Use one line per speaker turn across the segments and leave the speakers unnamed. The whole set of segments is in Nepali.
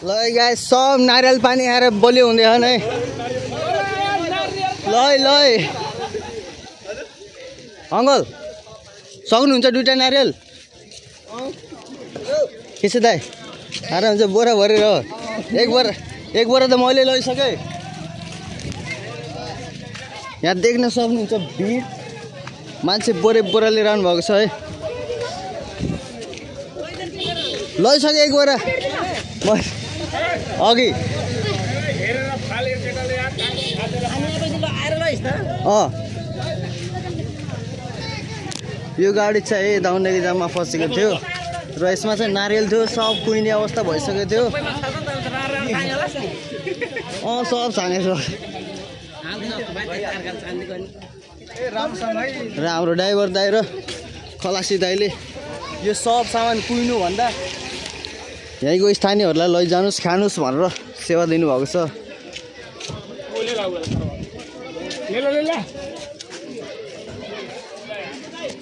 ल गाइस सब नारियल पानी खाएर बलियो हुँदैछ नै ल अङ्कल सक्नुहुन्छ दुईटा नारियल के छ दाइ आराम हुन्छ बोरा भरेर एक बोरा त मैले लैसकेँ यहाँ देख्न सक्नुहुन्छ भिड मान्छे बोरा लिएर आउनु भएको छ है लैसकेँ एक बोरा अघि यो गाडी चाहिँ दाउनेरी जाममा फसेको थियो र यसमा चाहिँ नारियल थियो सब कुहिने अवस्था भइसकेको थियो सब छानेछ र हाम्रो ड्राइभर दाइ र खलासी दाइले यो सब सामान कुहिनुभन्दा यहीँको स्थानीयहरूलाई लैजानुहोस् खानुहोस् भनेर सेवा दिनुभएको छ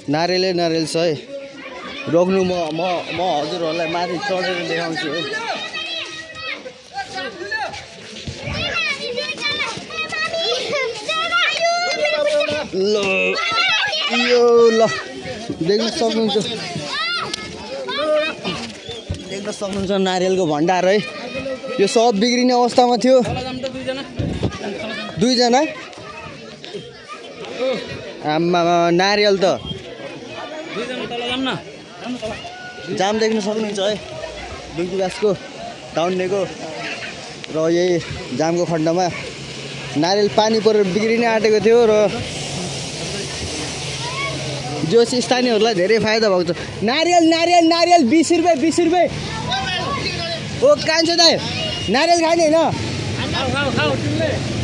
नारियल छ है रोक्नु म हजुरहरूलाई माथि चढेर देखाउँछु है ल यो ल देख्न सक्नुहुन्छ नारियलको भण्डार है यो सब बिग्रिने अवस्थामा थियो दुईजना आम्मा नारियल त जाम देख्न सक्नुहुन्छ है दुर्गिवासको टाउनेको र यही जामको खण्डमा नारियल पानी परेर बिग्रिन आँटेको थियो र जो स्थानीयहरूलाई धेरै फाइदा भएको छ नारियल 20 रुपियाँ ओ कान्छो दाइ नारियल खाने होइन